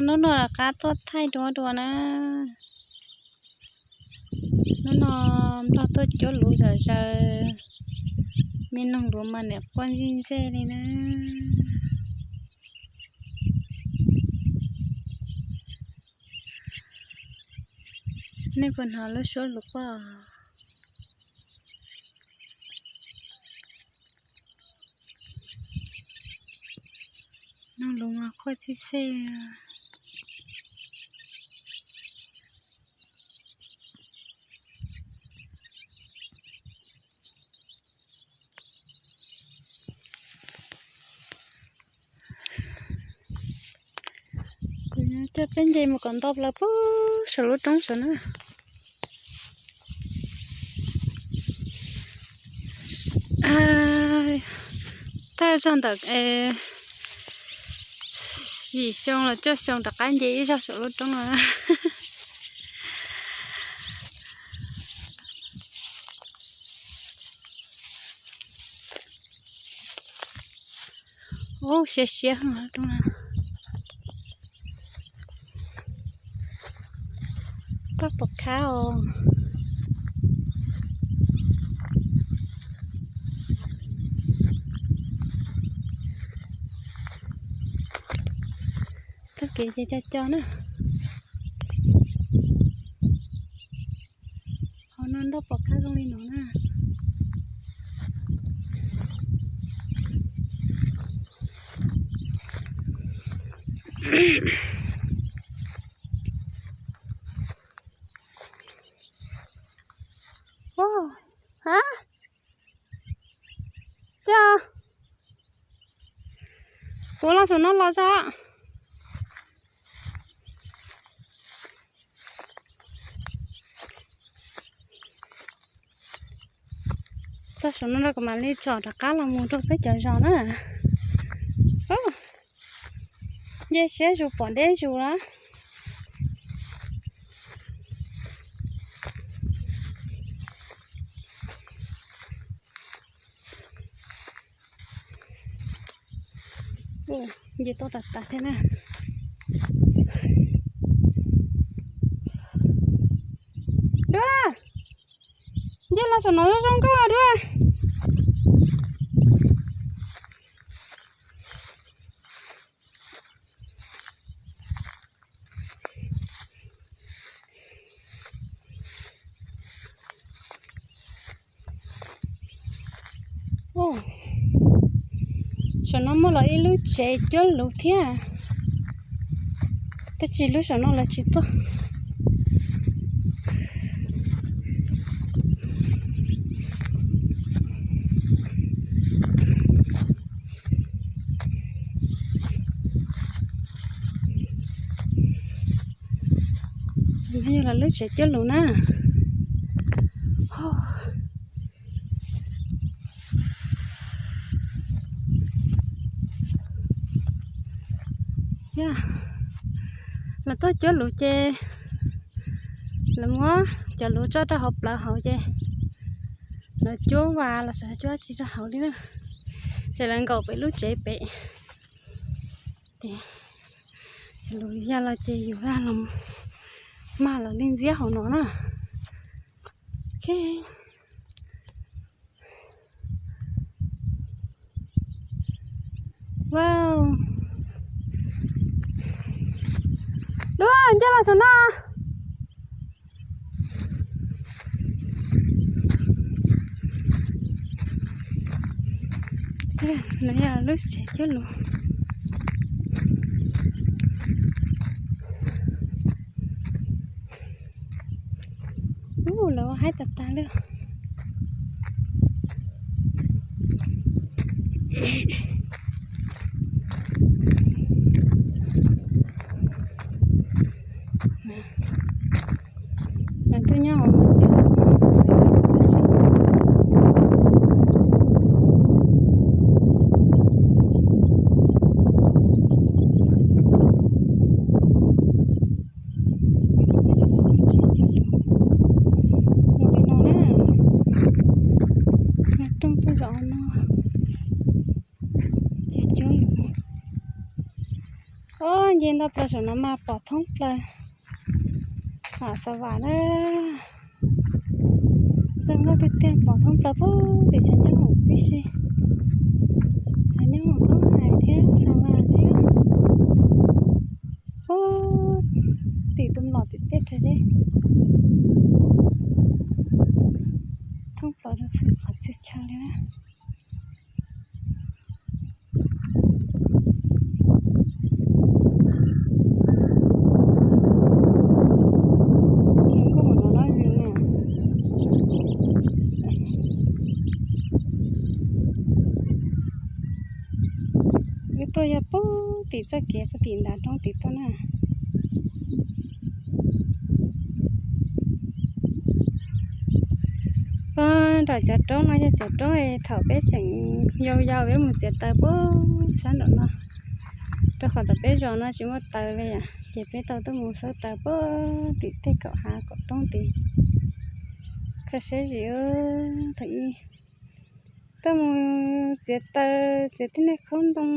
Hnub no rov qab tuaj thaij duab dua na. Hnub no Nplog tuaj cuab luv zom zaws, me noog luv mas niam quaj ntsej ntsej li na. Nej puas hnov lub suab luv quaj? Noog luv mas quaj txij xej. Kuv coj peb nce mus kom nto plaws puag saum lub roob saum na. Thaj zog ntawm yim xyoo los cuaj xyoo rov qab nce ib zaug saum lub roob no. Ub, siab siab heev roob no. Toj pom khab os. Toj kev ces co co na. Hauv no nroj pom khab zoo li no na. Ua, ha, tso, kuv los saum no los tso. Txog saum no rau kuv mam li tsom rov qab los mus rau peb cov zos na. Nce siab zus pom deb zus lawm. Nce toj tas tas thiab na. Duab, nce los saum no zoo zoo nkauj duab. Saum no muaj los ib lub tsev cuab luv thiab, tab sis lub saum no lawv tsis tuaj. Yog lawv lub tsev cuab luv na. Yog lawv tuaj cuab luv ces lawv muab cov luv tso rau hauv plawv hauv ces lawv cuab vas los sis cuab dab tsi rau hauv li na, ces lawv nkaum pem lub tsev pem. Ces cov luv yog los ces yus los mag los li ntxiab hauv no na. Wow, duab, nce los saum no. No yog lub tsev cuab luv. Ub, lawv ua haib tas tas li. Lawv tuaj nyob hauv no ces zoo li no na. Nyob plaws saum no mas pom thoob plaws, mam xav vam na. Zoo nkauj tiag tiag, pom thoob plaws puag tim tsev nyob hoom tib si. Nyob hoom thoob hais thiab xav vam thiab. Puag tim tus mlom tim tej rag deb, thoob plaws rau xwb qhov txhia chaw li na. Wb tuaj yog puag tim txoj kev puag tim nram roob tim tuaj na. Puag nram cov roob no yog cov roob thaum peb tseem yau yau peb mus txiav taws puag sab nraum no, rau qhov tom peb zos no tsis muaj taws li, ces peb tau tuaj mus xauj taws puag tim tej kaum hav kaum roob tid. Kho siab zim, thaum ub tuaj mus txiav taws, txiav tib neeg khaub ntoo,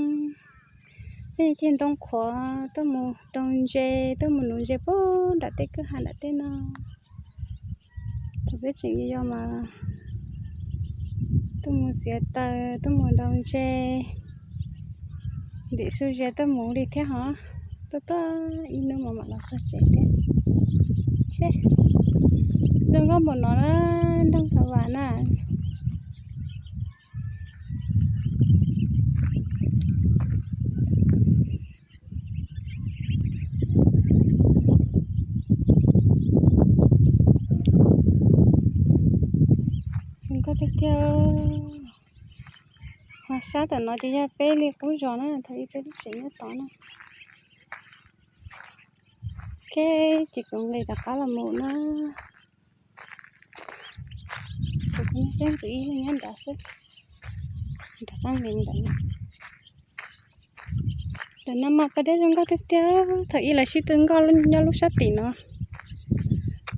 tej ntoo qhuav, tuaj mus rau ntses, tuaj mus nuv ntses puag nram tej kwj ha nram tej no. Thaum peb tseem yau yau mas tuaj mus txiav taws, tuaj mus nrau ntses, ntim su zes tuaj mus li thiab hos. Tuaj tuaj ib hnub mas mam los txog tsev thiab. Zoo nkauj npaum no na, nroog Xav Vam na. Zoo nkauj tiag tiag. Ho sab tom no ces yog peb li qub zos na, thaum ub peb lub tsev nyob tod na. Ces kuv nqis tom qab los mus na. Tshuav kuv niag xeeb ntxwv ib leeg nyob nrad xwb, nrad qab nqis ntawd. Ntawm no mas pas dej zoo nkauj tiag tiag. Thaum ub lawv sib tw nkoj nyob lub sab tim no,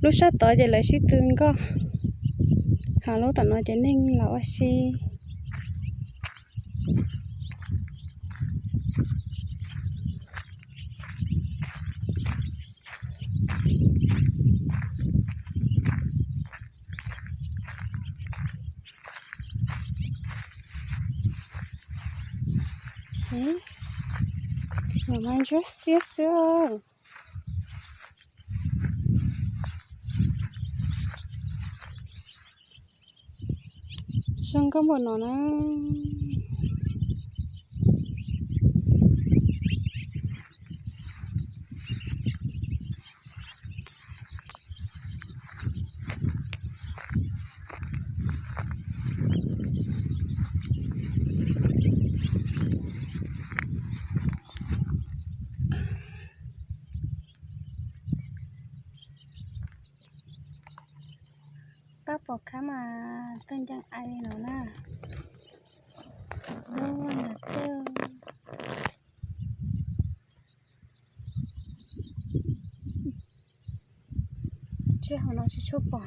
lub sab tod ces lawv sib tw nkoj, ho lub tom no ces neeg los ua si. Nws mas ntsuab xiab xwb. Zoo nkauj npaum no na. Pab pom khab mas tawg ncees ai li no na. Lub nram tej tsis hauv no tsis tshua pom.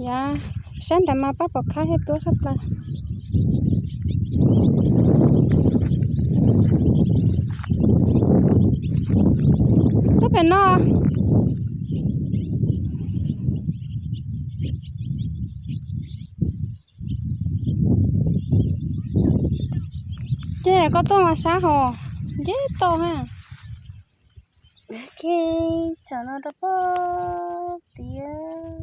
Yav sab nrad mas pab pom khab thiab tuaj tshaj plaws. Tuaj pem no. Ces koj tuaj mas sab hos, nce toj ha. Ces tsam no rau pog tiav.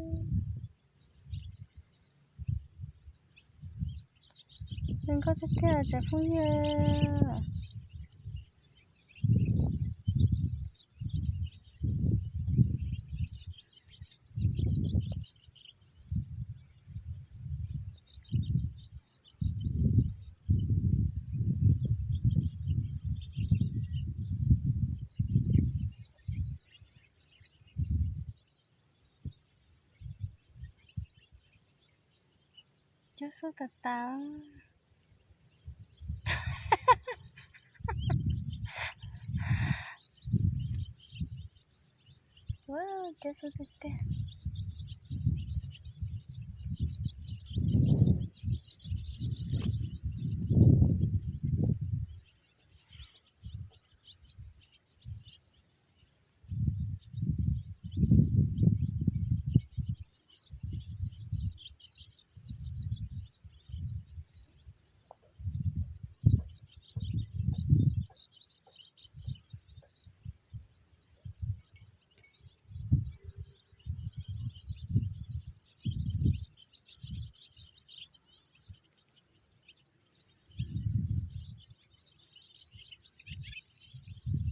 Zoo nkauj tiag tiag tsoom phooj ywg. Cov xub tas tas. Cov xub tiag tiag.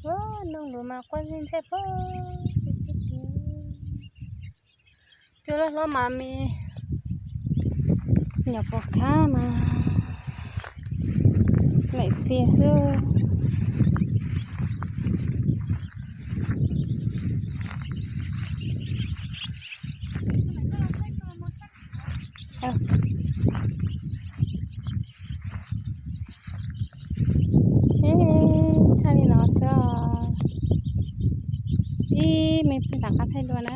Noog lus mas quaj ntshai pob. Cua loj hlob mas me nyuam pos khab mas lem txias xwb. Thaij li no xwb os. Ib me pliag rov qab thaij dua na.